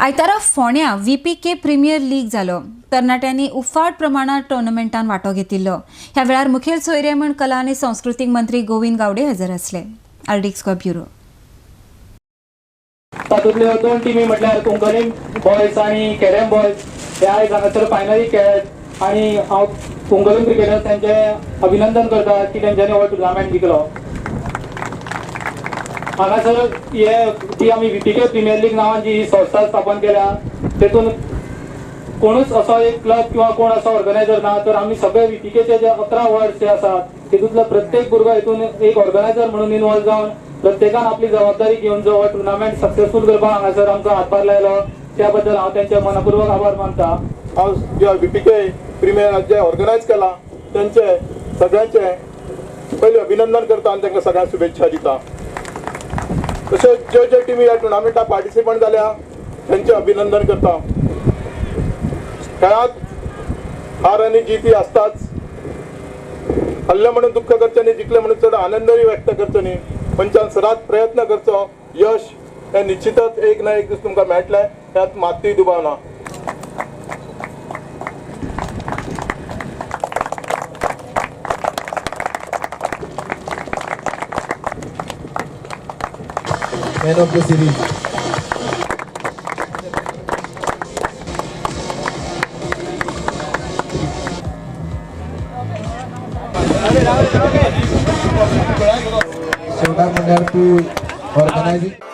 आयतारा फोंड्या VPK premier league जालो. तरणाट्यांनी उफाट प्रमाणात टुर्नामेंटान वांटो घेतिल्लो. ह्या वेळार मुखेल सोयरे म्हूण कला आनी संस्कृतीक मंत्री गोविंद गावडे हजर आसले. RDX bureau. तातूंतल्यो दोन टिमी म्हटल्यार कुंकळी बॉयज आनी केरम बॉयज हे आयज हांगासर फायनली खेळ्ळेत आनी हांव कुंकळी क्रिकेटर्स तांचे अभिनंदन करता की तेंच्यांनी हो टुर्नामेंट जिखलो. हांगासर हे जी आमी VPK premier league नांवान जी संस्था स्थापन केल्या तेतून कोणूच असो एक क्लब किंवा कोण असो ऑर्गनायझर ना, तर आमी सगळे VPKचे जे 11 वॉर्ड जे आसात तेतूंतलो प्रत्येक भुरगो हितून एक ऑर्गनायझर म्हणून इन्वॉल्व जावन प्रत्येकान आपली जबाबदारी घेवन जो हो टुर्नामेंट सक्सेसफूल करपाक हांगासर आमकां हातभार लायलो त्या बद्दल हांव तेंचे मनपूर्वक आभार मानता. हांव जे VPK premier जे ऑर्गनायज केला तेंचे सगळ्यांचे पयलीं अभिनंदन करता आनी तांकां सगळ्यांक शुभेच्छा दिता. तशेंच ज्यो ज्यो टिमी ह्या टुर्नामेंटाक पार्टिसिपंट जाल्या तेंचें अभिनंदन करता. खेळांत हार आनी जीत ही आसताच. हल्ले म्हणून दुःख करचें न्ही, जिखले म्हणून चड आनंदूय व्यक्त करचो न्ही. मनशान सदांच प्रयत्न करचो. यश हें निश्चितच एक ना एक दीस तुमकां मेळटलें, ह्यात मात्तूय दुबाव ना. Man of the series. शेवटाक म्हणल्यार तूं ऑर्गनायजींग.